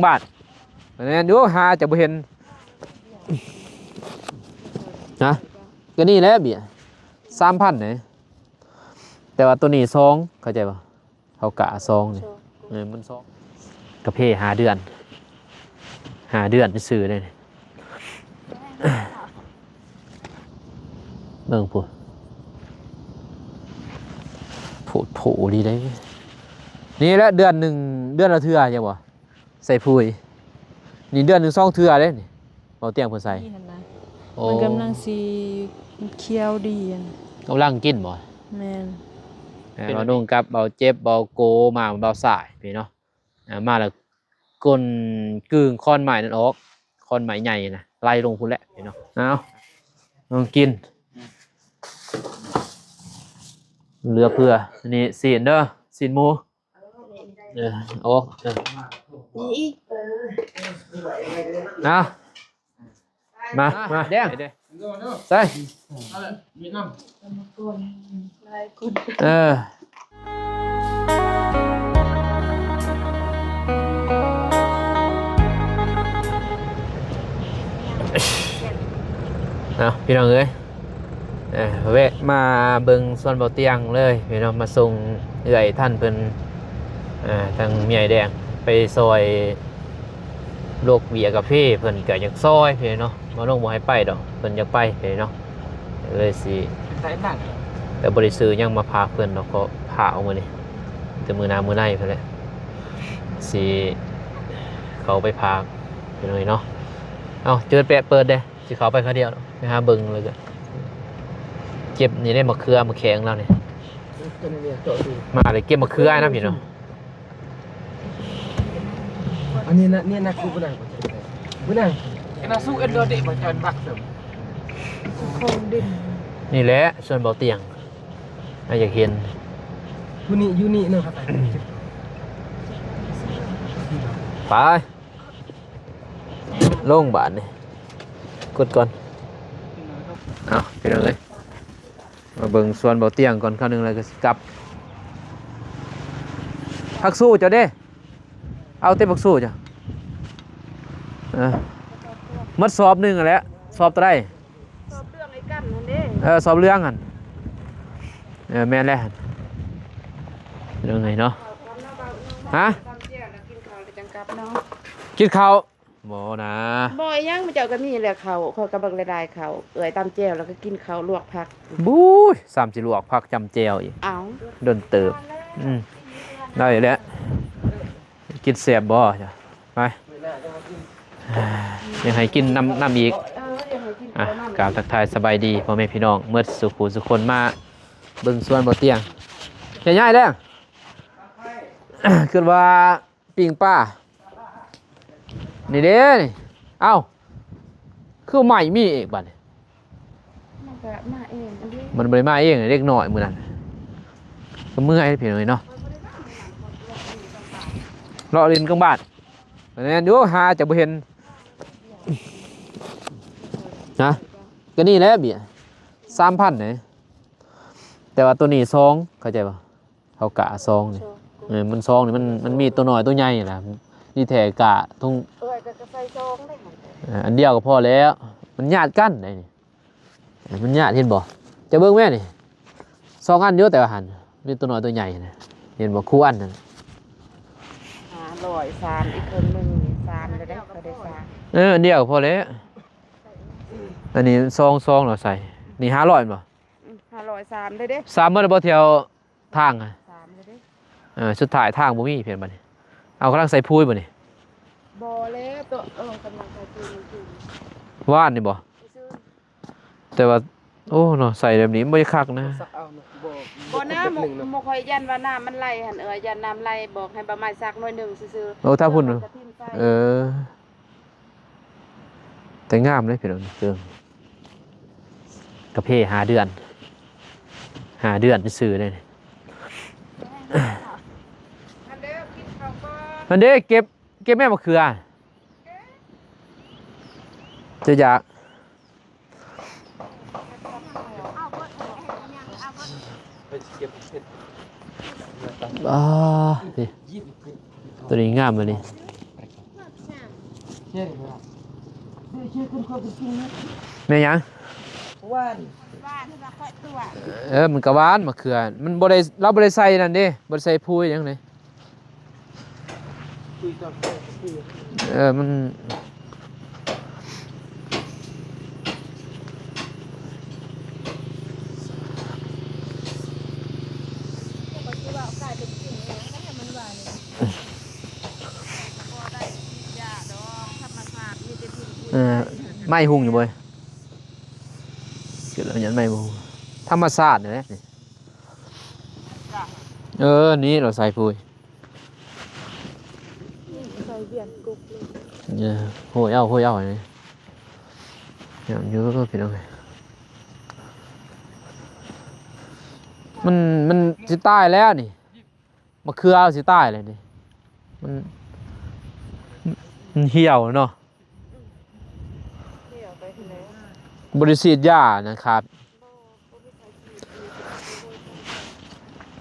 ບາດ ແມ່ນຢູ່ ຫາຈະບໍ່ເຫັນ ຮະ ກໍນີ້ແຫຼະເບຍ ສາມພັນເດ້ ແຕ່ວ່າໂຕນີ້ສອງ ເຂົ້າໃຈບໍ່? ເຂົາກະສອງນີ້ ສອງ ເອີ ມັນສອງ ກາເຟຫ້າເດືອນ ຫ້າເດືອນຊື່ໆເດ້ນີ້ ເບິ່ງພຸ້ນ ໂພດໂພອີ່ຫຼີເດ້ ນີ້ແຫຼະເດືອນໜຶ່ງ ເດືອນລະເທື່ອ ເຫັນບໍ່? ໃສ່ປຸ້ຍ ນີ້ເດືອນໜຶ່ງສອງເທື່ອເດ້ນີ້ ເບົາຕຽງເພິ່ນໃສ່ ນີ້ຫັ້ນນະ ໂອ້ ມັນກຳລັງຊິຂຽວດີຫັ້ນ ກຳລັງກິນບໍ່? ແມ່ນ ເອີ ເບົານຸ່ງກັບເບົາເຈັບ ເບົາໂກ ມາເບົາສາຍ ພີ່ເນາະ ອ່າ ມາແລ້ວກົ້ນກຶ່ງຄອນໄມ້ນັ້ນອອກ ຄອນໄມ້ໃຫຍ່ນະ ໄຫຼລົງພຸ້ນແຫຼະ ພີ່ເນາະ ເອົາ ລອງກິນ ເຫຼືອເພື່ອ ນີ້ຊີ້ນເດີ ຊີ້ນໝູ ເອີ ອອກ ເອີ ນີ້ອີກ ເອົາ ມາ ມາ ແດງ ໃສ່ ເອີ ເອົາ ພີ່ນ້ອງເອີຍ ເອີ ແວະມາເບິ່ງສວນເບົາຕຽງເລີຍພີ່ນ້ອງ ມາສົ່ງເອື້ອຍທັນເພິ່ນ ເອີ ທາງແມ່ໃຫຍ່ແດງໄປຊ່ອຍໂລກເວຍກາເຟ ເພິ່ນກໍຢາກຊ່ອຍພີ່ນ້ອງ ມາລົງບໍ່ໃຫ້ໄປດອກ ເພິ່ນຢາກໄປພີ່ນ້ອງ ເລີຍຊິ ແຕ່ບໍ່ໄດ້ຊື້ຫຍັງມາຝາກເພິ່ນດອກ ເພາະພາອອກມື້ນີ້ ແຕ່ມື້ໜ້າມື້ໃນພຸ້ນແຫຼະ ຊິເຂົ້າໄປຝາກພີ່ນ້ອງເອີຍເນາະ ເອົ້າ ເຈີດແປະເປີດເດ້. ຊິເຂົ້າໄປຄາວດຽວ ໄປຫາເບິ່ງເລີຍ ເກັບນີ້ໄດ້ໝາກເຂືອ ໝາກແຂງລາວນີ້ ມາເລີຍເກັບໝາກເຂືອນຳພີ່ນ້ອງ ອັນນີ້ນະ ນີ້ນະ ຄືຜູ້ນັ້ນ ຜູ້ນັ້ນ Kena su endo dik macam bak tu. ນີ້ແຫຼະສວນເບົາຕຽງ ອາ ຢາກເຫັນ ຜູ້ນີ້ ຢູ່ນີ້ເນາະ ໄປ ລົງບາດນີ້ ກົດກ່ອນ ເອົາ ພີ່ນ້ອງເອີຍ ມາເບິ່ງສວນເບົາຕຽງກ່ອນ ຄາວໜຶ່ງແລ້ວກໍຊິກັບ ຜັກຊູ້ເຈົ້າເດ້ ເອົາແຕ່ຜັກຊູ້ເຈົ້າ ເອີ ໝົດສອບໜຶ່ງຫັ້ນແຫຼະ ສອບເທົ່າໃດ? ສອບເລື່ອງໄອ້ກັນຫັ້ນເດ້ ເອີ ສອບເລື່ອງຫັ້ນ ເອີ ແມ່ນແຫຼະ ເລື່ອງໃດເນາະ ຮະ ກິນເຂົ້າ ບໍ່ນະ ບໍ່ຫຍັງ ເຈົ້າກໍມີແຫຼະເຂົ້າ ຂ້ອຍກໍເບິ່ງລາຍໆເຂົ້າ ເອື້ອຍຕຳແຈ່ວ ແລ້ວກໍກິນເຂົ້າລວກຜັກ ບູ້ຍ ຊ້ຳຊິລວກຜັກຈຳແຈ່ວອີກ ເອົ້າ ດົນເຕີບ ອືມ ໄດ້ແຫຼະ ກິນແຊບບໍ່? ໄປ ຢາກໃຫ້ກິນນຳ ນຳອີກ ເອີ ຢາກໃຫ້ກິນ ອ່ະ ນຳ ກາບທັກທາຍສະບາຍດີພໍ່ແມ່ພີ່ນ້ອງໝົດສູ່ຜູ້ສູ່ຄົນ ມາເບິ່ງສວນເບົາຕຽງ ແມ່ໃຫຍ່ແດງ ຄິດວ່າ ປີ້ງປາ ນີ້ເດ້ນີ້ ເອົ້າ ຄືໄມ້ມີອີກບາດນີ້ ມັນກໍມາເອງອັນນີ້ ມັນບໍ່ໄດ້ມາເອງ ເດັກນ້ອຍມື້ນັ້ນ ກໍເມື່ອຍພີ່ນ້ອງເອີຍເນາະ ເລາະຫຼິ້ນກັບບ້ານ ແມ່ນຢູ່ ຫາຈະບໍ່ເຫັນ ຮະ ກໍນີ້ແຫຼະເບຍ ສາມພັນເດ້ ແຕ່ວ່າໂຕນີ້ສອງ ເຂົ້າໃຈບໍ່? ເຂົາກະສອງນີ້ ສອງ ເອີ ມັນສອງນີ້ ມັນ ມັນມີໂຕນ້ອຍໂຕໃຫຍ່ນະ ນີ້ແທ້ກະທຸງ ເອື້ອຍກໍ ກໍໃສ່ສອງໄດ້ ເອີ ອັນດຽວກໍພໍແລ້ວ ມັນຍາດກັນໄດ໋ນີ້ ເອີ ມັນຍາດ ເຫັນບໍ່? ເຈົ້າເບິ່ງແມ່ນີ້ ສອງອັນຢູ່ ແຕ່ວ່າຫັ້ນ ມີໂຕນ້ອຍໂຕໃຫຍ່ນະ ເຫັນບໍ່? ຄູ່ອັນນັ້ນ ຫ້າຮ້ອຍ ສາມ ອີກເຄິ່ງໜຶ່ງ ສາມ ແລ້ວເດ້ ກໍໄດ້ສາມ ເອີ ອັນດຽວກໍພໍແລ້ວ ອັນນີ້ສອງ ສອງເນາະ ໃສ່ ນີ້ຫ້າຮ້ອຍແມ່ນບໍ່? ອືມ ຫ້າຮ້ອຍ ສາມເດ້ ສາມໝົດແລ້ວບໍ່? ແຖວ ທາງ ສາມແລ້ວເດ້ ເອີ ສຸດທ້າຍທາງບໍ່ມີ ເຫັນບໍ່ນີ້ ເອົາ ກຳລັງໃສ່ປຸ້ຍບໍ່ນີ້? ບໍ່ແລ້ວ ໂຕ ເອີ ກຳລັງໃສ່ປຸ້ຍ ວານນີ້ບໍ່? ແຕ່ວ່າ ໂອ້ ເນາະ ໃສ່ແບບນີ້ມັນບໍ່ຄັກນະ ບໍ່ນະ ບໍ່ຄ່ອຍ ຢ້ານວ່ານ້ຳມັນໄຫຼຫັ້ນ ເອີ ຢ້ານນ້ຳໄຫຼ ບອກໃຫ້ບ່າວໄມ້ຊັກໜ້ອຍໜຶ່ງຊື່ໆ ໂອ້ ຖ້າພຸ້ນ ເອີ ແຕ່ງາມເດ້ພີ່ນ້ອງ ເຄື່ອງກາເຟຫ້າເດືອນ ຫ້າເດືອນຊື່ໆເດ້ ຫັ້ນເດ້ ເກັບ ເກັບແມ່ໝາກເຂືອ ຈະຢາກ ອ່າ ນີ້ ໂຕນີ້ງາມເລີຍນີ້ ແມ່ນຫຍັງ? ຫວານ ເອີ ມັນກໍຫວານ ມະເຂືອ ມັນບໍ່ໄດ້ ລາວບໍ່ໄດ້ໃສ່ນັ້ນເດ້ ບໍ່ໄດ້ໃສ່ປຸ໋ຍຫຍັງເດ້. ເອີ ມັນ ເອີ ໄມ້ຮຸ່ງຢູ່ເວີຍ ເກີດແລ້ວຍັນໄມ້ບໍ່ ທຳມະຊາດນີ້ແຫຼະ. ເອີ ນີ້ລາວໃສ່ປຸ໋ຍ ໃສ່ວຽນກົກເລີຍ ເອີ ໂຫຍເອົາ ໂຫຍເອົານີ້ ງາມຢູ່ພີ່ນ້ອງເອີຍ. ມັນ ມັນຊິຕາຍແລ້ວນີ້ ມະເຂືອຊິຕາຍແລ້ວນີ້ ມັນ ມັນຫ່ຽວເນາະ. ບໍ່ໄດ້ສີດຢານະຄັບ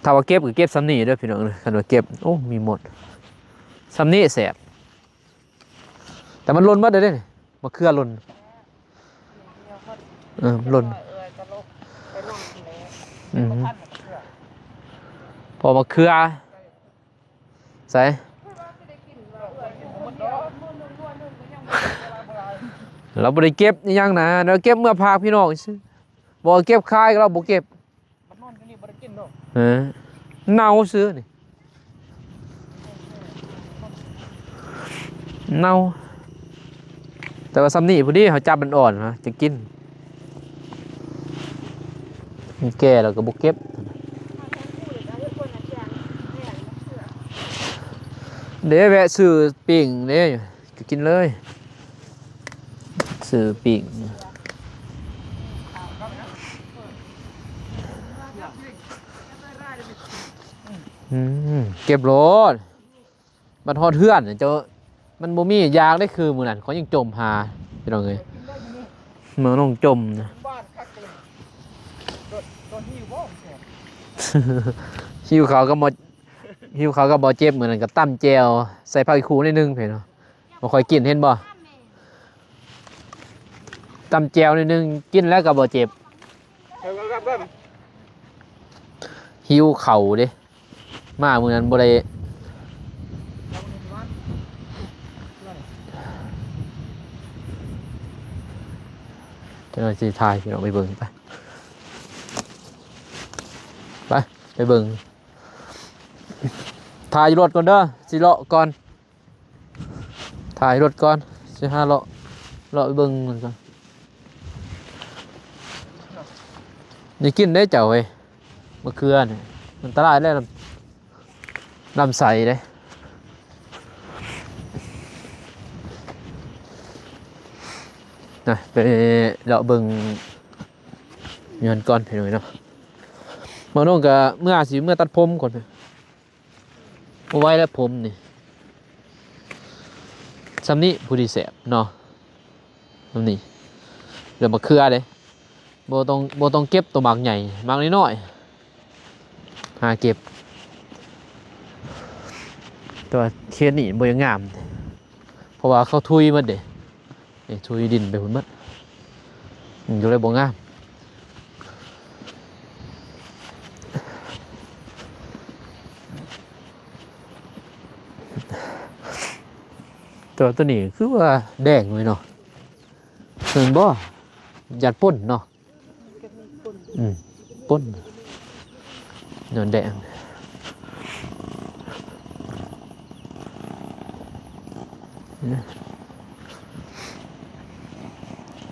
ຖ້າວ່າເກັບກໍເກັບສ່ຳນີ້ເດີພີ່ນ້ອງເດີ. ຄັນວ່າເກັບ ໂອ້ ມີມົດ ສ່ຳນີ້ແຊບ ແຕ່ມັນຫຼົ່ນໝົດເດ້ ມະເຂືອຫຼົ່ນ ເອີ ຫຼົ່ນ ອືມ ເພາະມະເຂືອ ໃສ ລາວບໍ່ໄດ້ເກັບອີ່ຫຍັງນະ ລາວເກັບເມືອຝາກພີ່ນ້ອງຊື່ ບໍ່ເກັບຂາຍ ລາວບໍ່ເກັບ ມັນນອນຢູ່ນີ້ບໍ່ໄດ້ກິນເນາະ ເອີ ເນົ່າຊື່ນີ້ ເນົ່າ ແຕ່ວ່າສ່ຳນີ້ພໍດີ ເຮົາຈັບມັນອ່ອນນະ ຈະກິນ ມັນແກ່ແລ້ວກໍບໍ່ເກັບ ເດ້ ແວະຊື້ປີ້ງເດ້ ກໍກິນເລີຍ ຊື້ປີ້ງ ອືມ ເກັບໂລດ. ບັດຮອດເຮືອນເຈົ້າ ມັນບໍ່ມີຢາກເດ້ ຄືມື້ນັ້ນຂ້ອຍຍັງຈົ່ມຫາ ພີ່ນ້ອງເອີຍ ເມືອນ້ອງຈົ່ມນະ ຫິວເຂົ້າກັບບໍ່ ຫິວເຂົ້າກັບບໍ່ເຈັບ ມື້ນັ້ນກໍຕຳແຈ່ວໃສ່ຜັກອີ່ຄູໜ້ອຍໜຶ່ງ ເຫັນບໍ່ ບໍ່ຄ່ອຍກິນ ເຫັນບໍ່ ຕຳແຈ່ວໜ້ອຍໜຶ່ງ ກິນແລ້ວກໍບໍ່ເຈັບ ຫິວເຂົ້າເດ້ ມາມື້ນັ້ນບໍ່ໄດ້ ເຈົ້າໜ້າທີ່ຖ່າຍ ພີ່ນ້ອງໄປເບິ່ງ ໄປ ໄປ ໄປເບິ່ງ ຖ່າຍຢູ່ລົດກ່ອນເດີ ຊິເລາະກ່ອນ ຖ່າຍລົດກ່ອນ ຊິຫາເລາະ ເລາະໄປເບິ່ງມັນກ່ອນ ໄດ້ກິນໄດ້ເຈົ້າເອີຍ ມະເຂືອນີ້ ມັນຕະຫຼາຍແລ້ວ ລຳໄສ້ເດ້ ນະ ໄປເລາະເບິ່ງຢູ່ຫັ້ນກ່ອນ ພີ່ນ້ອງເນາະ ມາໂນງກະເມືອ ຊິເມືອຕັດຜົມກ່ອນ ບໍ່ໄຫວແລ້ວຜົມນີ້ ສ່ຳນີ້ພໍດີແຊບເນາະ ສ່ຳນີ້ ແລ້ວມະເຂືອເດ້ ບໍ່ຕ້ອງ ບໍ່ຕ້ອງເກັບໂຕໝາກໃຫຍ່ ໝາກນ້ອຍໆ ຫາເກັບ ແຕ່ວ່າເຂດນີ້ບໍ່ຢາກງາມ ເພາະວ່າເຂົາທຸຍໝົດເດ້ ນີ້ ທຸຍດິນໄປພຸ້ນໝົດ ມັນກໍເລີຍບໍ່ງາມ ແຕ່ວ່າໂຕນີ້ຄືວ່າແດງເລີຍເນາະ ແມ່ນບໍ່? ຢ້ານປົ່ນເນາະ. ອືມ ປົ່ນ ຍ້ອນແດງ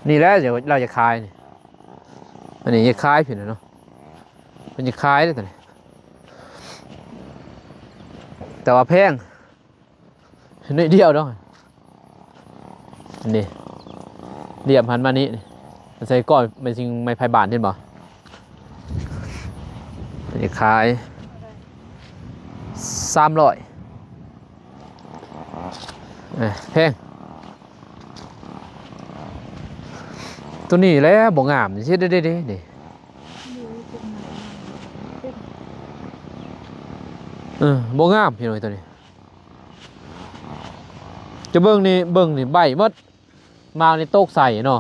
ນີ້ແຫຼະ ລາວຈະຂາຍນີ້ ອັນນີ້ຈະຂາຍພີ້ນະເນາະ ເພິ່ນຈະຂາຍເດ້ ແຕ່ວ່າແພງ. ໜ້ອຍດຽວດອກ ນີ້ ລຽບຫັ້ນມານີ້ ໃສ່ກ້ອນໄມ້ຊິງ ໄມ້ໄຜ່ບ້ານ ເຫັນບໍ່? ນີ້ຂາຍສາມຮ້ອຍ ເອີ ແພງ ໂຕນີ້ແຫຼະບໍ່ງາມ ເຮັດໄດ້ເດ້ ນີ້ ເອີ ບໍ່ງາມ ພີ່ນ້ອງ ໂຕນີ້. ຈະເບິ່ງນີ້ ເບິ່ງນີ້ ໃບໝົດ ໝາກນີ້ຕົກໃສ່ເນາະ.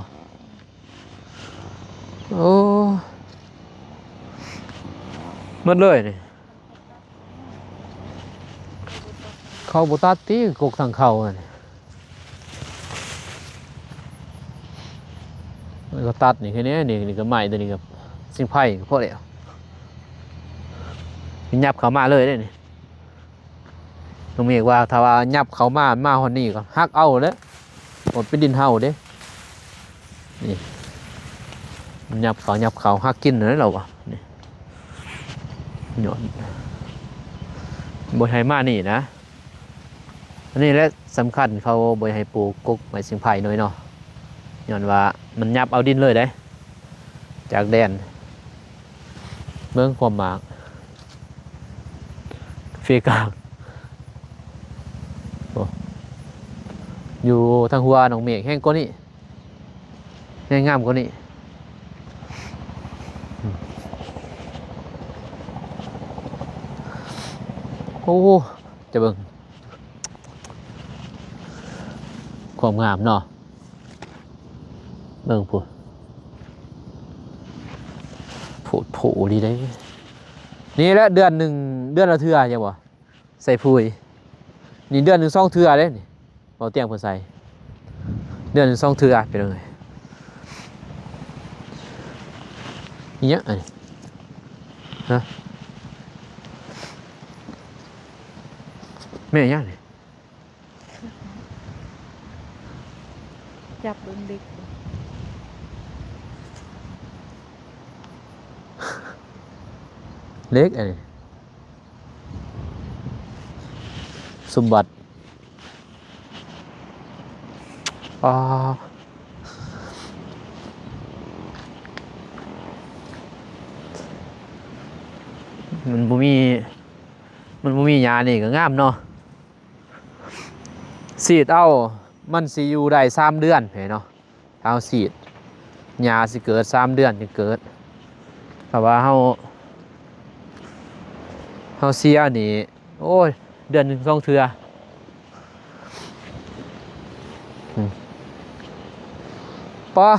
ໂອ້ ໝົດເລີຍນີ້ ເຂົາບໍ່ຕັດຕິ ກົກທາງເຂົ້າຫັ້ນ. ມັນກໍຕັດນີ້ແຄ່ນີ້ ນີ້ ນີ້ກໍໄມ້ ຕົວນີ້ກໍ ຊິງໄພກໍພໍແລ້ວ ຫຍັບເຂົ້າມາເລີຍເດ້ນີ້. ນ້ອງເມກວ່າ ຖ້າວ່າຫຍັບເຂົ້າມາ ມາຮອດນີ້ກໍຫັກເອົາແຫຼະ ອອກເປັນດິນເຮົາເດ້. ນີ້ ຫຍັບເຂົ້າ ຫຍັບເຂົ້າ ຫັກກິນແຫຼະ ລາວວ່ານີ້ ຍ້ອນບໍ່ໃຫ້ມານີ້ນະ. ອັນນີ້ແຫຼະສຳຄັນ ເຂົາບໍ່ໃຫ້ປູກກົກໄມ້ຊິງໄພນ້ອຍເນາະ ຍ້ອນວ່າມັນຫຍັບເອົາດິນເລີຍເດ້ ຈາກແດນ. ເບິ່ງຄວາມໝາກເຟກາງ ໂອ້ ຢູ່ທາງຫົວນ້ອງເມກແຮງກວ່ານີ້ ແຮງງາມກວ່ານີ້. ໂອ້ ຈະເບິ່ງຄວາມງາມເນາະ ເບິ່ງພຸ້ນ ໂພດໂພອີ່ຫຼີເດ້. ນີ້ແຫຼະເດືອນໜຶ່ງ ເດືອນລະເທື່ອ ເຫັນບໍ່ ໃສ່ປຸ໋ຍ ນີ້ເດືອນໜຶ່ງສອງເທື່ອເດ້ນີ້ ເບົາຕຽງເພິ່ນໃສ່ ເດືອນໜຶ່ງສອງເທື່ອ ພີ່ນ້ອງເອີຍ. ອີຫຍັງອັນນີ້ ຮະ ແມ່ນຫຍັງນີ້? ຈັບເບິ່ງເຫຼັກ ເຫຼັກອັນນີ້ ສົມບັດ ອາ ມັນບໍ່ມີ ມັນບໍ່ມີຫຍ້ານີ້ກໍງາມເນາະ. ສີດເອົາ ມັນຊິຢູ່ໄດ້ສາມເດືອນເນາະ ຖ້າເຮົາສີດ ຫຍ້າຊິເກີດສາມເດືອນຈຶ່ງເກີດ. ຖ້າວ່າເຮົາ ເຮົາເສຍນີ້ ໂອ້ຍ ເດືອນໜຶ່ງສອງເທື່ອ. ອືມ ປາ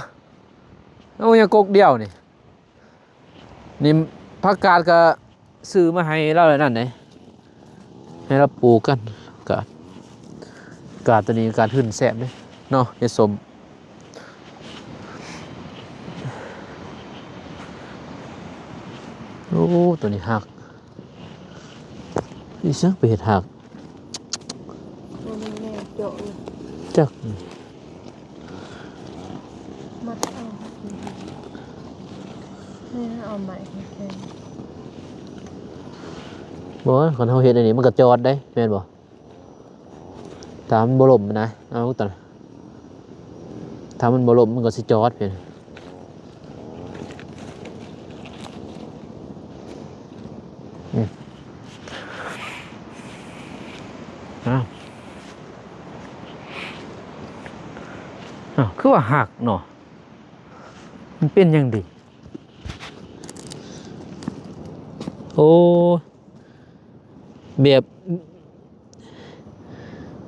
ເອົາຫຍັງກົກດຽວນີ້. ນີ້ຜັກກາດກໍຊື້ມາໃຫ້ລາວແລ້ວນັ້ນເດ້ ໃຫ້ລາວປູກກັນ ກາດ ກາດຕົວນີ້ ກາດຫຶ່ນແຊບເດ້ເນາະ ເຮັດສົ້ມ. ໂອ້ ຕົວນີ້ຮັກ ອີຫຍັງໄປເຮັດຮັກ ບໍ່ມີແນວເຈາະເລີຍ ຈັກ ມັດເອົາ ນີ້ເອົາໄມ້ແທນ ບໍ່ ຄັນເຮົາເຮັດອັນນີ້ມັນກໍຈອດເດ້ ແມ່ນບໍ່? ຖ້າມັນບໍ່ລົ້ມນະ ເອົາຕອນ ຖ້າມັນບໍ່ລົ້ມມັນກໍຊິຈອດເປັນ ອືມ ອ້າວ ອ້າວ ຄືວ່າຫັກເນາະ ມັນເປັນຫຍັງເດ? ໂອ້ ແບບ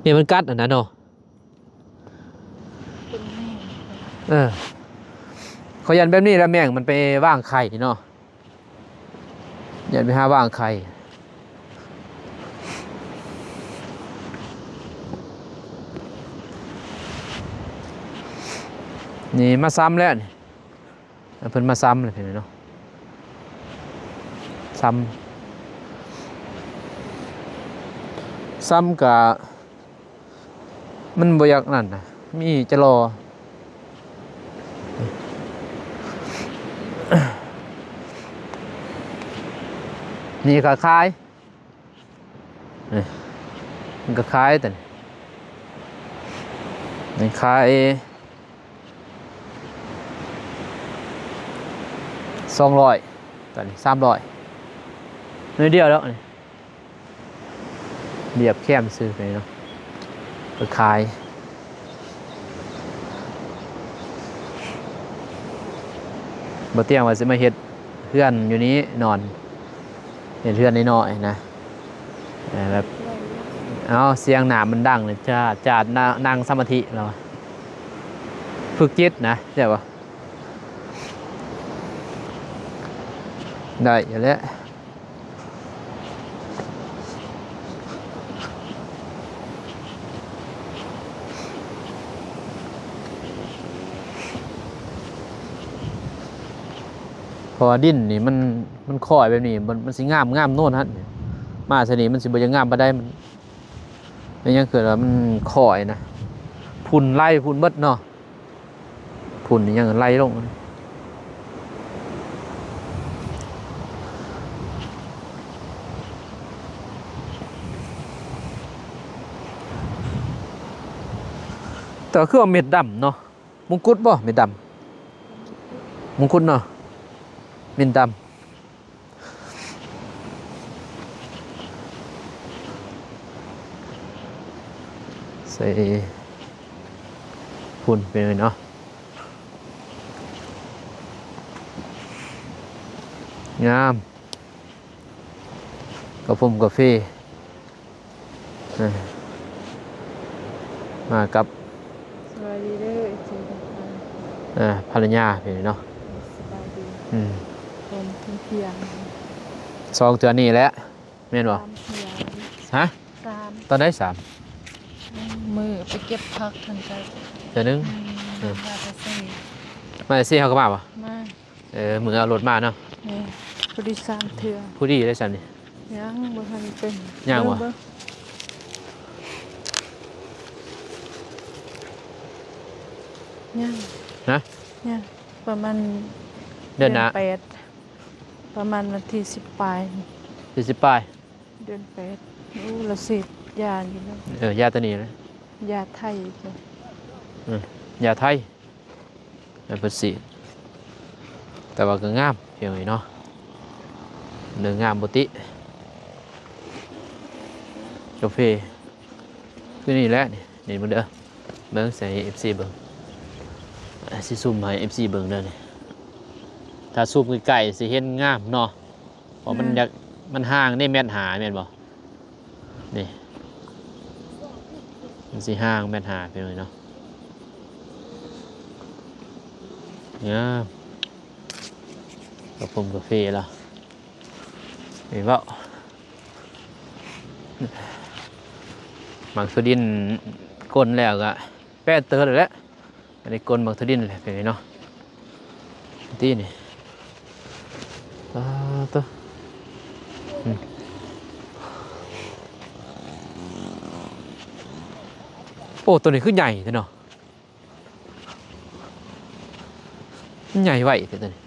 ແບບມັນກັດຫັ້ນນະເນາະ ເປັນແມ່ນ ເອີ ຂ້ອຍຢ້ານແບບນີ້ລະ ແມງມັນໄປວາງໄຂ່ເນາະ ຢ້ານໄປຫາວາງໄຂ່. ນີ້ມາຊ້ຳແລ້ວນີ້ ເພິ່ນມາຊ້ຳແລ້ວພີ່ນ້ອງເນາະ ຊ້ຳ ຊ້ຳກະ ມັນບໍ່ຢາກນັ້ນນະ ມີຈະລໍ ນີ້ກໍຂາຍ ນີ້ ມັນກໍຂາຍຕົວນີ້ ນີ້ຂາຍສອງຮ້ອຍ ຕົວນີ້ສາມຮ້ອຍ ໜ້ອຍດຽວດອກນີ້. ລຽບແຄມຊື່ໄປເນາະ ໄປຂາຍ ບໍ່ຕຽງວ່າຊິມາເຮັດເຮືອນຢູ່ນີ້ນອນ ເຮັດເຮືອນນ້ອຍໆນະ ເອີ ແບບ ເອົາ ສຽງນ້ຳມັນດັງເລີຍ ຈາດ ຈາດ ນ- ນັ່ງສະມາທິແລ້ວ ຝຶກຈິດນະ ເຈົ້າວ່າ ໄດ້ຢູ່ແລ້ວ. ເພາະວ່າດິນນີ້ມັນ ມັນຄ້ອຍແບບນີ້ ມັນ ມັນຊິງາມ ງາມໂນນຫັ້ນ ມາຊະນີ້ມັນຊິບໍ່ຢາກງາມປານໃດ ມັນ ມັນຫຍັງ ຄືວ່າມັນຄ້ອຍນະ ຝຸ່ນໄຫຼຝຸ່ນເບິດເນາະ. ຝຸ່ນຫຍັງໄຫຼລົງ ແຕ່ວ່າຄືວ່າເມັດດຳເນາະ ມົງກຸດບໍ່ ເມັດດຳ ມົງກຸດເນາະ ເມັດດຳ. ໃສ່ຝຸ່ນໄປເລີຍເນາະ ງາມ ກາຟົງກາເຟ. ເອີ ມາກັບ ສະບາຍດີເດີ ເອັຟຊີ ເອີ ພັນລະຍາພີ່ເນາະ ສະບາຍດີ ອືມ ຕອນທ່ຽງ ສອງເທື່ອນີ້ແຫຼະ ແມ່ນບໍ່? ສາມເທື່ອ ຮະ? ສາມ ຕອນໃດສາມ? ມື້ໄປເກັບຜັກຫັ້ນກະເທື່ອໜຶ່ງ ອືມ ເອີ ມາແຕ່ເຊ ມາແຕ່ເຊເຮົາກໍມາບໍ່? ມາ. ເອີ ມື້ເອົາລົດມາເນາະ ແມ່ນ ພໍດີສາມເທື່ອ ພໍດີໄດ້ຊັ້ນນີ້ ຍັງບໍ່ທັນເປັນ ຍັງບໍ່? ເບິ່ງ ຍັງ ຮະ? ຍັງ ປະມານເດືອນ ເດືອນໜ້າ ແປດ ປະມານວັນທີສິບປາຍ ທີສິບປາຍ ເດືອນແປດ ໂອ້ ລະເສບຢາຢູ່ເນາະ ເອີ ຢາຕົວນີ້ນະ ຢາໄທ ເອີ ຢາໄທ. ແມ່ນເພິ່ນສີດ ແຕ່ວ່າກໍງາມພີ່ນ້ອງເອີຍເນາະ ເດີ ງາມບໍ່ຕິ ກາເຟຄືນີ້ແຫຼະ ນີ້ ນີ້ເບິ່ງເດີ ເບິ່ງໃຫ້ເອັຟຊີເບິ່ງ ຊິຊູມໃຫ້ເອັຟຊີເບິ່ງເດີນີ້ ຖ້າຊູມໃກ້ໆຊິເຫັນງາມເນາະ ເພາະມັນ ອືມ ຢາກ ມັນຫ່າງເດ້ ແມັດຫ້າແມ່ນບໍ່? ນີ້ ມັນຊິຫ່າງແມັດຫ້າ ພີ່ນ້ອງເນາະ ງາມ ກາຟົງກາເຟລະ ນີ້ເວົ້າ ໝາກຖົ່ວດິນກົ້ນແລ້ວກະແປດເຕີບແລ້ວແຫຼະ. ອັນນີ້ກົ້ນບັກຖົ່ວດິນແຫຼະ ເປັນໄງເນາະ ທີ່ນີ້ ປາໂຕ ອືມ ໂອ້ ໂຕນີ້ຄືໃຫຍ່ແທ້ເນາະ ມັນໃຫຍ່ໄວແທ້ໂຕນີ້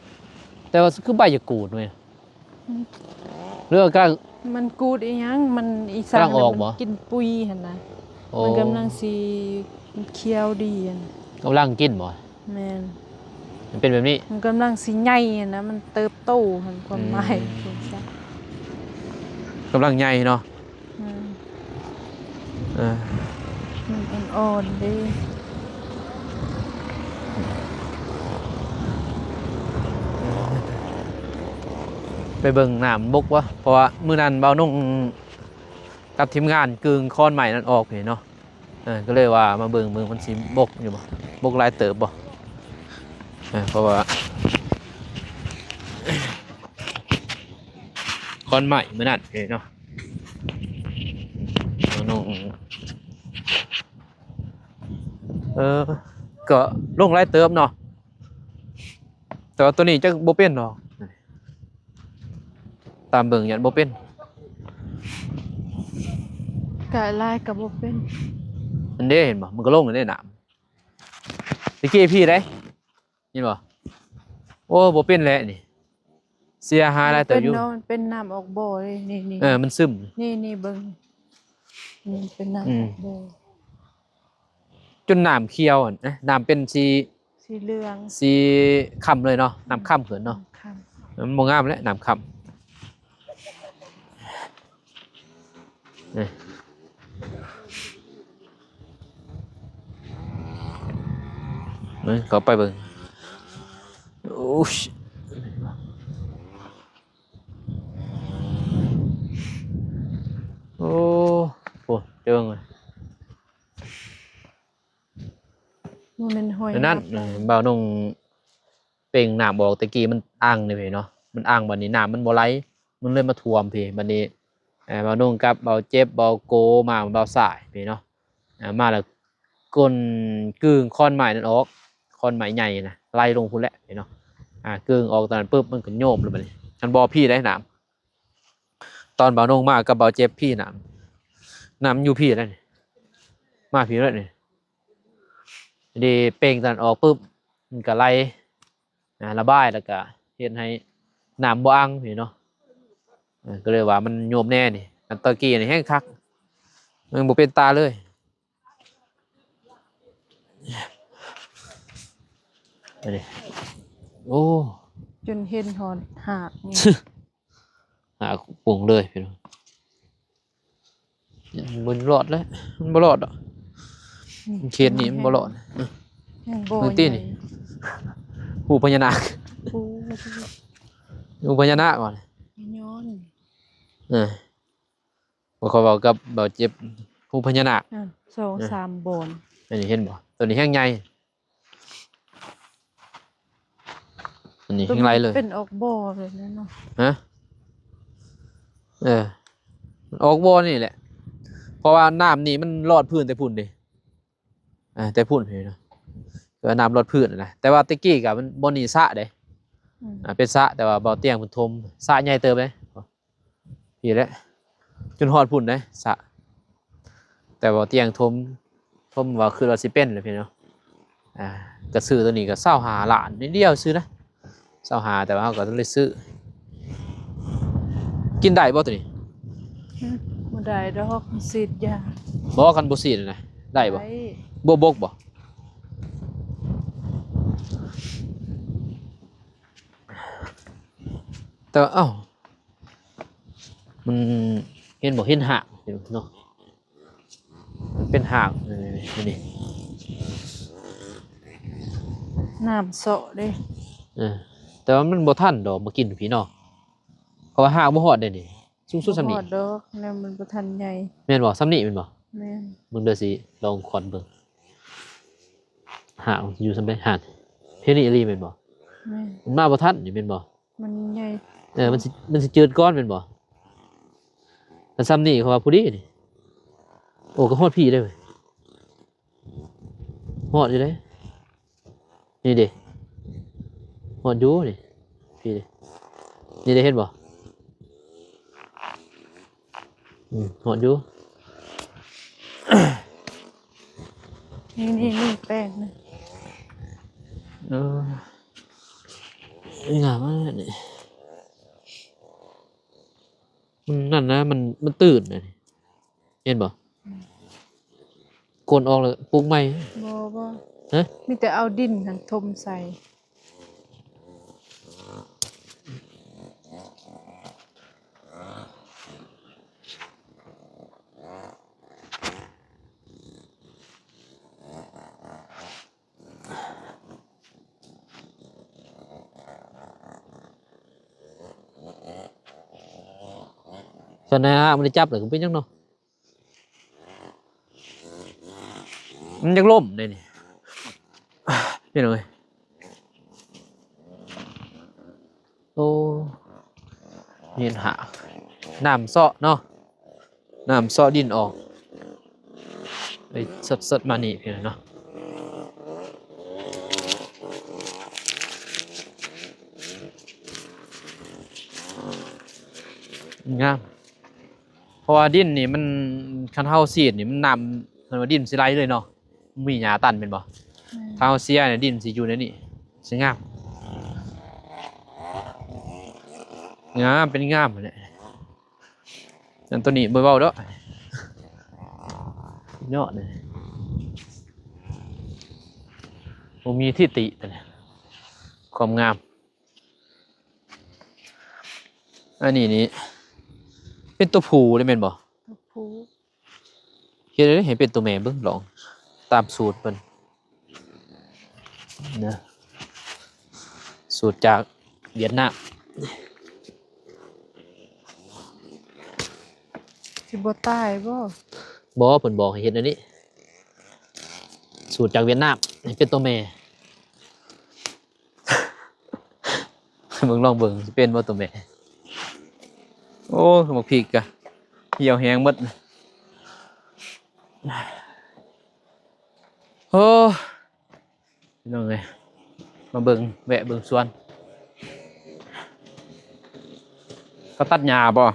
ແຕ່ວ່າຄືໃບຢາກກູດເວີຍ. ອືມ ຫຼືວ່າກຳລັງ ມັນກູດອີ່ຫຍັງ ມັນອີສານ ກຳລັງອອກບໍ່? ມັນກິນປຸຍຫັ້ນນະ ໂອ້ ມັນກຳລັງຊິ ມັນຂຽວດີຫັ້ນ ກຳລັງກິນບໍ່? ແມ່ນ ມັນເປັນແບບນີ້ ມັນກຳລັງຊິໃຫຍ່ຫັ້ນນະ ມັນເຕີບໂຕຫັ້ນ ຄວາມໝາຍ ອືມ ກຳລັງໃຫຍ່ເນາະ. ອືມ ເອີ ມັນອ່ອນໆເດ້ ໄປເບິ່ງນ້ຳບົກວະ ເພາະວ່າມື້ນັ້ນບ່າວນຸ່ງກັບທີມງານກຶ່ງຄອນໄມ້ນັ້ນອອກເດ້ເນາະ ເອີ ກໍເລີຍວ່າມາເບິ່ງ ເບິ່ງມັນຊິບົກຢູ່ບໍ່ ບົກຫຼາຍເຕີບບໍ່ ເອີ ເພາະວ່າ ຄອນໄມ້ມື້ນັ້ນເດ້ເນາະ ນ້ອງ ເອີ ກໍລົງຫຼາຍເຕີບເນາະ ແຕ່ວ່າໂຕນີ້ຈັກບໍ່ເປັນດອກ ຕາມເບິ່ງຢ້ານບໍ່ເປັນ ກະຫຼາຍກະບໍ່ເປັນ ອັນເດ້ ເຫັນບໍ່ ມັນກໍລົງແລ້ວເດ້ນ້ຳ ຕະກີ້ພີ້ເດ້ ເຫັນບໍ່ ໂອ້ ບໍ່ເປັນແລ້ວນີ້ ເສຍຫາຍຫຼາຍເຕີບຢູ່ ເປັນເນາະ ມັນເປັນນ້ຳອອກບໍ່ເດ້ ນີ້ໆ ເອີ ມັນຊຶມ ນີ້ໆ ເບິ່ງ ນີ້ເປັນນ້ຳ ອືມ ອອກບໍ່ ຈົນນ້ຳຂຽວຫັ້ນ ເອີ ນ້ຳເປັນສີ ສີເຫຼືອງ ສີຄ້ຳເລີຍເນາະ ນ້ຳຄ້ຳຂຶ້ນເນາະ ອືມ ຄ້ຳ ມັນບໍ່ງາມແລ້ວ ນ້ຳຄ້ຳ ນີ້ ເບິ່ງ ເຂົ້າໄປເບິ່ງ ໂອ້ຍ ໂອ້ ໂອ້ ເຈີ ບໍ່ແມ່ນຫ້ອຍ ນັ້ນ ນ້ຳ ເອີ ບ່າວນົງເປັ່ງນ້ຳອອກ ແຕ່ກີ້ມັນອັ່ງເດ້ເນາະ ມັນອັ່ງ ບັດນີ້ນ້ຳມັນບໍ່ໄຫຼ ມັນເລີຍມາຖ້ວມພີ້ ບັດນີ້ ເອີ ບ່າວນົງກັບບ່າວເຈັບ ບ່າວໂກ ມາ ບ່າວສາຍພີ້ເນາະ ເອີ ມາແລ້ວກົ້ນ ກຶ້ງຂອນໄມ້ນັ້ນອອກ ຂອນໄມ້ໃຫຍ່ນະ ໄຫຼລົງພຸ້ນແຫຼະເນາະ ອ່າ ກຶ້ງອອກຕອນນັ້ນປຶບ ມັນກໍໂຍມແລ້ວບັດນີ້ ມັນບໍ່ພີ້ໄດ໋ນ້ຳ ຕອນບ່າວນົງມາກັບບ່າວເຈັບພີ້ນ້ຳ ນ້ຳຢູ່ພີ້ແລ້ວນີ້ ມາພີ້ແລ້ວນີ້ ເດ ເປັ່ງຕອນນັ້ນອອກປຶບ ມັນກໍໄຫຼ ອ່າ ລະບາຍ ແລ້ວກໍເຮັດໃຫ້ນ້ຳບໍ່ອັ່ງນີ້ເນາະ ເອີ ກໍເລີຍວ່າມັນໂຍມແນ່ນີ້ ອັນຕະກີ້ນີ້ແຮງຄັກ ມັນບໍ່ເປັນຕາເລີຍ ອັນນີ້ ໂອ້ ຈົນເຫັນຮອດຮາກນີ້ ຫາປຸງເລີຍພີ່ນ້ອງ ມັນບໍ່ລອດເລີຍ ມັນບໍ່ລອດດອກ ອືມ ເຂດນີ້ມັນບໍ່ລອດ ຍັງບໍ່ ເບິ່ງຕິນີ້ ໃຫຍ່ ຮູບພະຍານາກ ໂອ້ ຮູບພະຍານາກວ່າ ຍ້ອນ ເອີ ບໍ່ ເຂົາເວົ້າກັບບ່າວເຈັບ ຮູບພະຍານາກ ອ່າ ສອງ ເອີ ສາມບ່ອນ ອັນນີ້ເຫັນບໍ່ ຕົວນີ້ແຮງໃຫຍ່ ອັນນີ້ແຮງຫຼາຍເລີຍ ເປັນອອກບໍ່ເລີຍເນາະ ຮະ ເອີ ມັນອອກບໍ່ນີ້ແຫຼະ ເພາະວ່ານ້ຳນີ້ມັນລອດພື້ນແຕ່ພຸ້ນເດ້ ອ່າ ແຕ່ພຸ້ນເຫັນເນາະ ກໍນ້ຳລອດພື້ນນະ ແຕ່ວ່າແຕ່ກີ້ກໍມັນ ບ່ອນນີ້ສະເດ້ ອືມ ອ່າ ເປັນສະ ແຕ່ວ່າບ່າວຕຽງເພິ່ນຖົມ ສະໃຫຍ່ເຕີບເດ້ ພີ້ແຫຼະ ຈົນຮອດພຸ້ນເດ້ສະ ແຕ່ວ່າຕຽງຖົມ ຖົມວ່າ ຄິດວ່າຊິເປັນແຫຼະພີ່ນ້ອງ ອ່າ ກະຊື້ໂຕນີ້ກະຊາວຫ້າລ້ານ ນິດດຽວຊື່ນະ ຊາວຫ້າ ແຕ່ວ່າເຮົາກະບໍ່ໄດ້ຊື້ ກິນໄດ້ບໍ່ໂຕນີ້? ຫຶ ບໍ່ໄດ້ດອກ ສີດຢາ ບໍ່ ຄັນບໍ່ສີດນະ ໄດ້ບໍ່? ໄດ້ ບົວບົກບໍ່? ແຕ່ວ່າ ເອົ້າ ມັນເຫັນບໍ່ ເຫັນຮາກເນາະ ມັນເປັນຮາກ ນີ້ ນີ້ ນີ້ ນ້ຳເຊາະເດ້ ເອີ ແຕ່ວ່າມັນບໍ່ທັນດອກມາກິນພີ້ເນາະ ເພາະວ່າຮາກບໍ່ຮອດເດ້ນີ້ ສູງສຸດສ່ຳນີ້ ບໍ່ຮອດດອກ ແນວມັນບໍ່ທັນໃຫຍ່ ແມ່ນບໍ່? ສ່ຳນີ້ແມ່ນບໍ່? ແມ່ນ ເບິ່ງເດີ ຊິລອງຄອດເບິ່ງ ຮາກຢູ່ສ່ຳໃດ ຮາກ ເຮັດນີ້ອີ່ຫຼີແມ່ນບໍ່? ແມ່ນ ມັນມາບໍ່ທັນນີ້ແມ່ນບໍ່? ມັນໃຫຍ່ ເອີ ມັນຊິ ມັນຊິຈືດກ່ອນແມ່ນບໍ່? ຄັນສ່ຳນີ້ເຂົາວ່າພໍດີນີ້ ໂອ້ ກໍຮອດພີ້ເດ້ ຮອດຢູ່ເດ້ ນີ້ເດ້ ຮອດຢູ່ນີ້ ພີ້ເດ້ ນີ້ເດ້ ເຫັນບໍ່? ອືມ ຮອດຢູ່ ນີ້ ນີ້ ນີ້ ແປ້ງນະ ເອີ ງາມອັນນີ້ ມັນນັ້ນນະ ມັນ ມັນຕື້ນນະ ເຫັນບໍ່? ອືມ ໂກນອອກແລ້ວປູກໃໝ່ ບໍ່ ບໍ່ ຮະ ມີແຕ່ເອົາດິນຫັ້ນຖົມໃສ່ ຊັ້ນນະ ບໍ່ໄດ້ຈັບແລ້ວກໍເປັນຫຍັງເນາະ ມັນຢາກລົ້ມເດ້ນີ້ ພີ່ນ້ອງເອີຍ ໂອ້ ເຫັນຫາ ນ້ຳເຊາະເນາະ ນ້ຳເຊາະດິນອອກ ໄປສົດໆມານີ້ພີ່ນ້ອງເນາະ ງາມ ເພາະວ່າດິນນີ້ມັນ ຄັນເຮົາສີດນີ້ມັນນ້ຳ ຄັນວ່າດິນຊິໄຫຼເລີຍເນາະ ມີຫຍ້າຕັນແມ່ນບໍ່? ແມ່ນ ຖ້າເຮົາເສຍນີ້ ດິນຊິຢູ່ໃນນີ້ ຊິງາມ ງາມ ເປັນງາມແຫຼະ ອັນໂຕນີ້ບໍ່ເວົ້າດອກ ຍອດເລີຍ ບໍ່ມີທິຕິໂຕນີ້ ຄວາມງາມ ອັນນີ້ນີ້ ເປັນຕົວຜູ້ເດ້ແມ່ນບໍ່? ຕົວຜູ້ ເຮັດໃຫ້ເປັນຕົວແມ່ເບິ່ງ ລອງຕາມສູດເພິ່ນນະ ສູດຈາກຫວຽດນາມ ຊິບໍ່ຕາຍບໍ່? ບໍ່ ເພິ່ນບອກໃຫ້ເຮັດແນວນີ້ ສູດຈາກຫວຽດນາມ ໃຫ້ເປັນຕົວແມ່ ເບິ່ງ ລອງເບິ່ງ ຊິເປັນບໍ່ຕົວແມ່. ໂອ້ຍ ໝາກພິກກະຫ່ຽວແຮງໝົດ. ໂອ້ ພີ່ນ້ອງເອີຍ ມາເບິ່ງ ແວະເບິ່ງສວນ ເຂົາຕັດຫຍ້າບໍ່?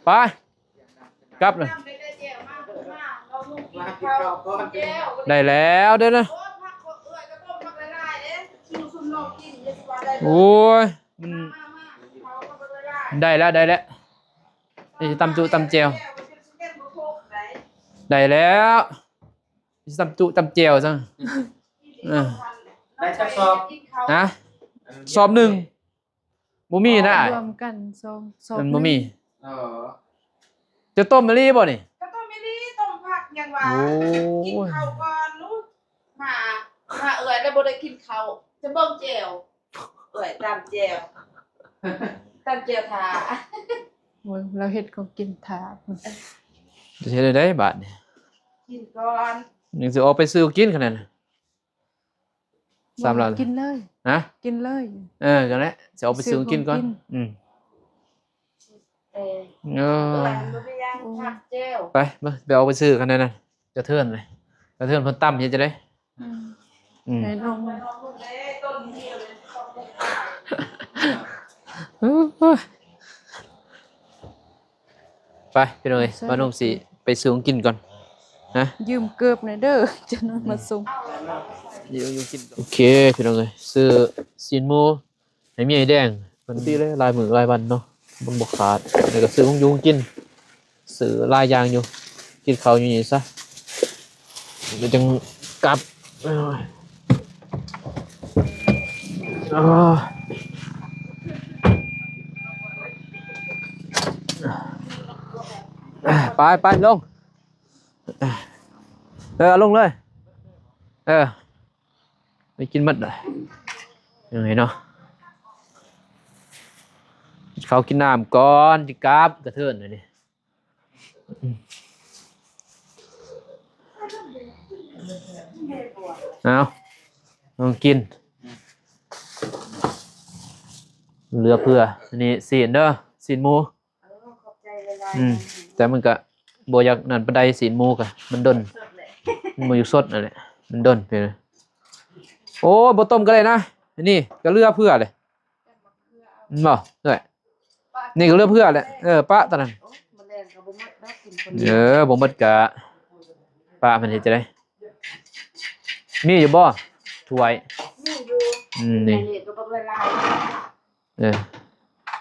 ໄປ ກັບເລີຍ. ໄດ້ແລ້ວເດີ້ນະ. ໂອ້ຍ ມັນ ໄດ້ແລ້ວ ໄດ້ແລ້ວ. ນີ້ຊິຕຳຈຸຕຳແຈ່ວ. ໄດ້ແລ້ວ ຊິຕຳຈຸຕຳແຈ່ວຊັ້ນ. ເອີ ໄດ້ຈັກສອບ? ຮະ? ສອບໜຶ່ງ ບໍ່ມີນະ. ລວມກັນສອງສອບ ມັນບໍ່ມີ. ເອີ ຈະຕົ້ມອີ່ຫຼີບໍ່ນີ້? ກະຕົ້ມອີ່ຫຼີ ຕົ້ມຜັກຫຍັງຫວາ. ໂອ້ຍ ກິນເຂົ້າກ່ອນລູກ. ມາ ມາເອື້ອຍແລ້ວບໍ່ໄດ້ກິນເຂົ້າ. ຈະເບິ່ງແຈ່ວ ເອື້ອຍຕຳແຈ່ວ ຕຳແຈ່ວຖ້າ. ໂອ້ຍ ລາວເຮັດຂອງກິນຖ້າ. ຈະເຮັດແນວໃດບາດນີ້? ກິນກ່ອນ. ຍັງຊິອອກໄປຊື້ກິນຂະໜາດນັ້ນ. ສາມລ້ານ ກິນເລີຍ. ຮະ? ກິນເລີຍ. ເອີ ຫັ້ນແຫຼະ ຊິອອກໄປຊື້ຂອງກິນກ່ອນ. ຊື້ຂອງກິນ. ອືມ ເອີ ເອີ ບໍ່ມີຫຍັງ ຜັກແຈ່ວ. ໄປ ໄປເອົາໄປຊື້ຄັນນັ້ນນະ. ກະເທີນເລີຍ ກະເທີນເພິ່ນຕຳເຮັດຈັ່ງໃດ? ອືມ ອືມ ໃຫ້ນ້ອງ ໄປພີ່ນ້ອງເອີຍ ມານ້ອງຊິໄປຊື້ຂອງກິນກ່ອນນະ. ຢືມເກີບແດ່ເດີ້ ຈະນຳມາສົ່ງ. ຢູ່ ຢູ່ກິນ. ໂອເຄພີ່ນ້ອງເອີຍ ຊື້ຊີ້ນໝູ ໃຫ້ເມຍໃຫ້ແດງ ເພິ່ນຕິເລີຍ ຫຼາຍມື້ຫຼາຍວັນເນາະ ມັນບໍ່ຂາດ. ແລ້ວກໍຊື້ຂອງຢູ່ຂອງກິນ ຊື້ຫຼາຍຢ່າງຢູ່ ກິນເຂົ້າຢູ່ນີ້ຊະ ແລ້ວຈັ່ງກັບ. ໄປ ໄປ ລົງ. ເອີ ລົງເລີຍ. ເອີ ໄປກິນໝົດລະ ຍັງໄງເນາະ ເຂົ້າກິນນ້ຳກ່ອນ ຊິກັບກະເທີນນີ້. ເອົາ ລອງກິນ ເຫຼືອເພື່ອ. ອັນນີ້ຊີ້ນເດີ້ ຊີ້ນໝູ. ເອີ ຂອບໃຈຫຼາຍໆ. ອືມ ແຕ່ມັນກະບໍ່ຢາກນັ້ນປານໃດ ຊີ້ນໝູກະມັນດົນ ມັນບໍ່ຢູ່ສົດນັ້ນແຫຼະ ມັນດົນ. ໂອ້ຍ ບໍ່ຕົ້ມກະໄດ້ນະ ອັນນີ້ກະເຫຼືອເພື່ອເລີຍ ແມ່ນບໍ່ເອື້ອຍ? ນີ້ກະເຫຼືອເພື່ອແຫຼະ. ເອີ ປະຕອນນັ້ນ ເອີ ບໍ່ໝົດກະປະ ມັນເຮັດຈັ່ງໃດ? ມີຢູ່ບໍ່ ຖ້ວຍ? ມີຢູ່. ອືມ ນີ້ ເອີ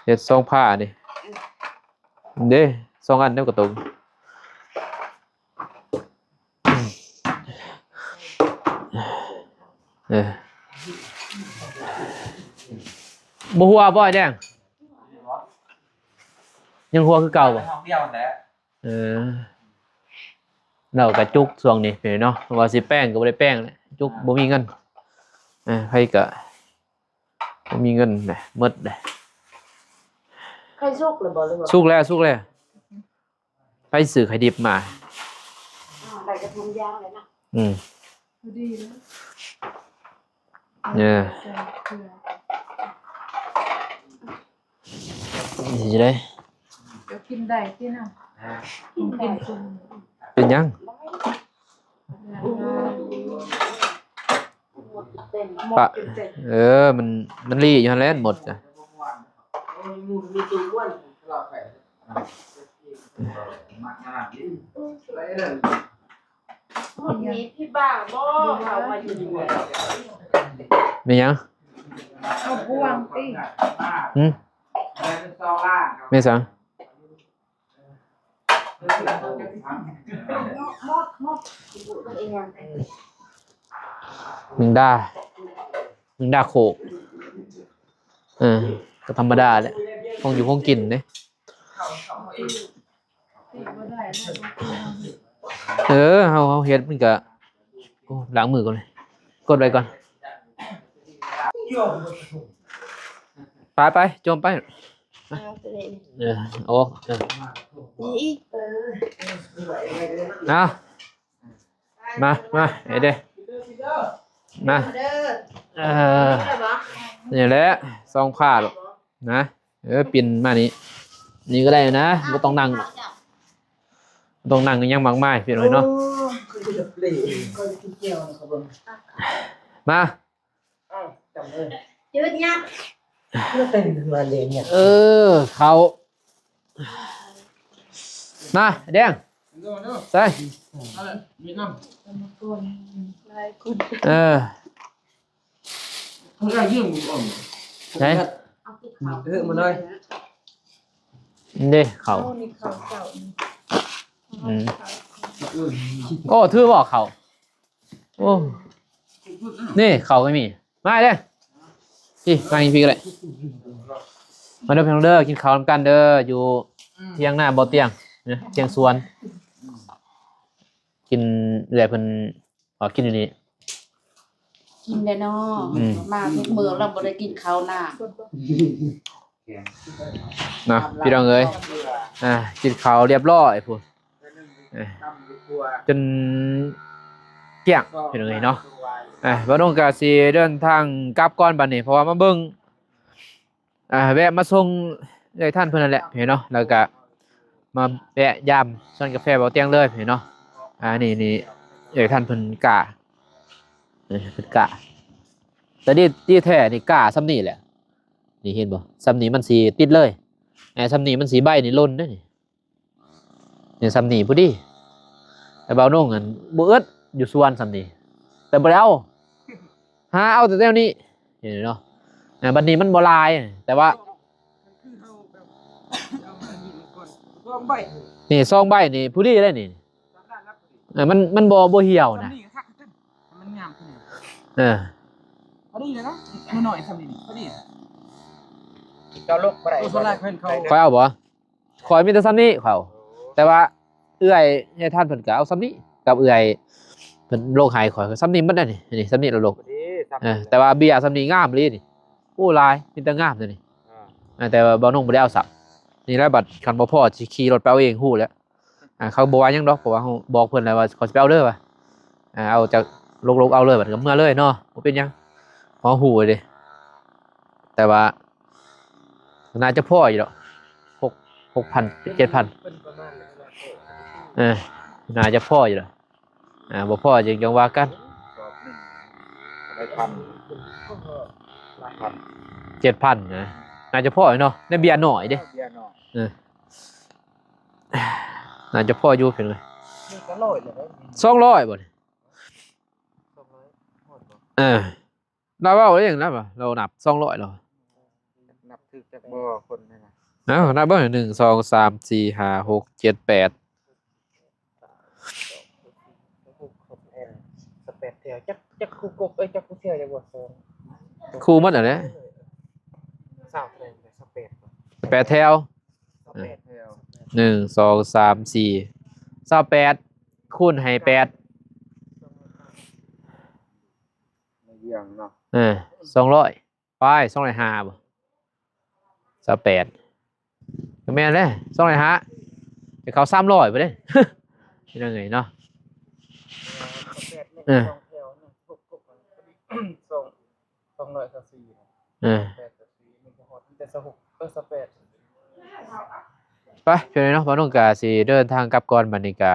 ເຮັດສອງຜ້ານີ້ ເດ້ ສອງອັນແນວກະຕົງ. ເອີ ບໍ່ຮົ່ວບໍ່ ອ້າຍແດງ? ຍັງຮົ່ວຄືເກົ່າບໍ່? ເອີ ລາວກະຈຸກຊ່ວງນີ້ພີ່ນ້ອງເນາະ ວ່າຊິແປ້ງກະບໍ່ໄດ້ແປ້ງແຫຼະ ຈຸກ ອ່າ ບໍ່ມີເງິນ. ເອີ ໃຜກະ ບໍ່ມີເງິນເດ້ ໝົດເດ້. ໄຂ່ສຸກແລ້ວບໍ່ ຫຼືວ່າ? ສຸກແລ້ວ ສຸກແລ້ວ. ໃຜຊື້ໄຂ່ດິບມາ? ໄດ້ກະທຸງຢາງແລ້ວນະ. ອືມ ພໍດີເລີຍ. ເອີ ຊິໄດ້ ເຈົ້າກິນໄດ້ຕິເນາະ. ກິນຊຸມ ເປັນຫຍັງ? ປະ ເອີ ມັນ ມັນລີ້ຢູ່ຫັ້ນແຫຼະ ໝົດກະ ໝົດນີ້ພີ່ບ້າບໍ່ ເຮົາມາຢູ່ນີ້. ແມ່ນຫຍັງ? ເອົາບ່ວງຕິ. ຫື? ແມ່ນຫຍັງ? ແມງດາ ແມງດາໂຄກ. ເອີ ກະທຳມະດາແຫຼະ ຂອງຢູ່ຂອງກິນເດ້. ເອີ ເຮົາ ເຮົາເຮັດມັນກະ ໂອ້ ລ້າງມືກ່ອນເລີຍ ກົດໄວ້ກ່ອນ. ໄປ ໄປ ໂຈມໄປ. ເອີ ອອກ ເອີ ນີ້ອີກ ເອີ ເອົາ. ມາ ມາ ເອີເດ້ ມາ ເອີ ນີ້ແຫຼະ ສອງພາດນະ ເອີ ປິ່ນມານີ້ ນີ້ກໍໄດ້ນະ ບໍ່ຕ້ອງນັ່ງ ບໍ່ຕ້ອງນັ່ງຫຍັງມາກມາຍ ພີ່ນ້ອງເນາະ ມາ. ອ້າວ ຈຳເລີຍ ຈືດຍັດ ເອີ ເຂົ້າ ມາ ແດງ ໃສ່ ເອີ ໃສ່ ເອີ ມາໜ້ອຍ ເດ້ ເຂົ້າ ເຂົ້ານີ້ເຂົ້າເຈົ້ານີ້ ອືມ ໂອ້ ຖືບໍ່ເຂົ້າ? ໂອ້ ນີ້ເຂົ້າກໍມີ ມາເດີ້ ພີ້ ມາອີກພີ້ກໍໄດ້ ມາເດີ້ພີ່ນ້ອງເດີ້ ກິນເຂົ້ານຳກັນເດີ້ ຢູ່ ອືມ ຖຽງນາບໍ່ຕຽງນະ ຖຽງສວນ ກິນ ເອື້ອຍເພິ່ນ ເອົາກິນຢູ່ນີ້ ກິນແດ່ເນາະ ອືມ ມາທຸກມື້ລະບໍ່ໄດ້ກິນເຂົ້ານາ ນະ ພີ່ນ້ອງເອີຍ ອ່າ ກິນເຂົ້າລຽບຮ້ອຍພຸ້ນ ອ່າ ຈົນກ້ຽງ ພີ່ນ້ອງເອີຍເນາະ ອ່າ ບ່າວນົງກະຊິເດີນທາງກັບກ່ອນບາດນີ້ ເພາະວ່າມາເບິ່ງ ອ່າ ແວະມາສົ່ງເອື້ອຍທ່ານເພິ່ນນັ້ນແຫຼະ ພີ່ນ້ອງເນາະ ແລ້ວກະມາແວະຢາມສວນກາແຟບ່າວຕຽງເລີຍ ພີ່ນ້ອງເນາະ ອ່າ ນີ້ ນີ້ ເອື້ອຍທ່ານເພິ່ນກ້າ ເອີ ເພິ່ນກ້າ ແຕ່ດີ ດີແທ້ນີ້ກ້າສ່ຳນີ້ແຫຼະ ນີ້ເຫັນບໍ່ ສ່ຳນີ້ມັນຊິຕິດເລີຍ ແອ ສ່ຳນີ້ມັນຊິໃບນີ້ຫຼົ່ນເດ້ນີ້ ນີ້ສ່ຳນີ້ພໍດີ ແຕ່ບ່າວນົງຫັ້ນບໍ່ອຶດ ຢູ່ສວນສ່ຳນີ້ ແຕ່ບໍ່ໄດ້ເອົາ ຫາເອົາແຕ່ແນວນີ້ ເຫັນເນາະ ອ່າ ບັດນີ້ມັນບໍ່ຫຼາຍ ແຕ່ວ່າ ສອງໃບ ນີ້ສອງໃບນີ້ພໍດີເດ້ນີ້ ອ່າ ມັນ ມັນບໍ່ ບໍ່ຫ່ຽວນະ ມັນງາມຂຶ້ນ ເອີ ພໍດີແລ້ວນະ ໜ້ອຍໆສ່ຳນີ້ພໍດີ ເຈົ້າລົກບໍ່ໄດ້ ໂອ້ ສ່ວນຫຼາຍເພິ່ນເຂົາ ຂ້ອຍເອົາບໍ່? ຂ້ອຍມີແຕ່ສ່ຳນີ້ຂ້ອຍເອົາ ແຕ່ວ່າເອື້ອຍ ເອື້ອຍທ່ານເພິ່ນກໍເອົາສ່ຳນີ້ ກັບເອື້ອຍເພິ່ນລົກໃຫ້ຂ້ອຍສ່ຳນີ້ໝົດແລ້ວນີ້ ນີ້ສ່ຳນີ້ລະລົກ ເອີ ແຕ່ວ່າເບຍສ່ຳນີ້ງາມອີ່ຫຼີນີ້ ໂອ້ ຫຼາຍ ມີແຕ່ງາມແຕ່ນີ້ ອ່າ ແຕ່ວ່າບ່າວນົງບໍ່ໄດ້ເອົາຊ້ຳ ນີ້ແຫຼະ ບັດຄັນບໍ່ພໍຊິຂີ່ລົດໄປເອົາເອງ ຮູ້ແລ້ວ ອ່າ ເຂົາບໍ່ວ່າຫຍັງດອກ ເພາະວ່າເຮົາບອກເພິ່ນແລ້ວວ່າ ຂໍຊິໄປເອົາເດີວ່າ ອ່າ ເອົາຈາກລົກໆເອົາເລີຍ ບັດກໍເມືອເລີຍເນາະ ບໍ່ເປັນຫຍັງ ເຮົາຮູ້ເດ້ ແຕ່ວ່າໜ້າຈະພໍຢູ່ດອກ ຫົກ ຫົກພັນ ເຈັດພັນ ເອີ ໜ້າຈະພໍຢູ່ດອກ ອ່າ ບໍ່ພໍຈັ່ງ ຈັ່ງວ່າກັນ ສອບໜຶ່ງໄດ້ພັນ ພັນ ເຈັດພັນນະ ໜ້າຈະພໍຢູ່ເນາະ ໃນເບຍໜ້ອຍເດ້ ເບຍໜ້ອຍ ເອີ ໜ້າຈະພໍຢູ່ເພິ່ນເອີຍ ນີ້ກໍຮ້ອຍແລ້ວເດ້ ສອງຮ້ອຍບໍ່ນີ້ ສອງຮ້ອຍຮອດບໍ່ ເອີ ລາວເວົ້າເອງນະ ລາວນັບສອງຮ້ອຍແລ້ວ ນັບຖືກຈັກບໍ່ຄົນນີ້ນະ ເອົ້າ ນັບເບິ່ງ ໜຶ່ງ ສອງ ສາມ ສີ່ ຫ້າ ຫົກ ເຈັດ ແປດ ແປດແຖວ ຈັກ ຈັກຄູ່ກົບ ເອີຍ ຈັກຄູ່ແຖວ ຈັກບໍ່ ສອງ ຄູ່ໝົດຫັ້ນແຫຼະ ຊາວເທົ່າໃດ ຊາວແປດ ແປດແຖວ ຊາວແປດແຖວ ໜຶ່ງ ສອງ ສາມ ສີ່ ຊາວແປດ ຄູນໃຫ້ແປດ ໃນວຽງເນາະ ເອີ ສອງຮ້ອຍປາຍ ສອງຮ້ອຍຫ້າບໍ່ ຊາວແປດ ກໍແມ່ນແຫຼະ ສອງຮ້ອຍຫ້າ ຈະເຂົ້າສາມຮ້ອຍບໍ່ເດ້ ເປັນຈັ່ງໃດເນາະ ເອີ ສອງແຖວ ສອງ ສອງຮ້ອຍຊາວສີ່ ເອີ ແປດຊາວສີ່ ມັນບໍ່ຮອດ ມີແຕ່ຊາວຫົກ ເອີ ຊາວແປດ ໄປ ເປັນໃດເນາະ ບ່າວນົງກະຊິເດີນທາງກັບກ່ອນ ບັດນີ້ກະ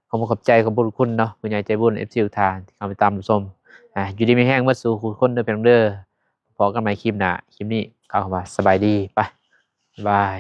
ຂອບຄຸນຂອບໃຈຂອບບຸນຄຸນເນາະ ຜູ້ໃຫຍ່ໃຈບຸນ ເອັຟຊີ ທຸກທ່ານທີ່ເຂົ້າມາຕິດຕາມຮັບຊົມ ອ່າ ຢູ່ດີມີແຮງເບິດສູ່ທຸກຄົນເດີ ພີ່ນ້ອງເດີ ພໍ້ກັນໃໝ່ຄລິບໜ້າ ຄລິບນີ້ກ່າວຄຳວ່າສະບາຍດີ ໄປ ບາຍບາຍ.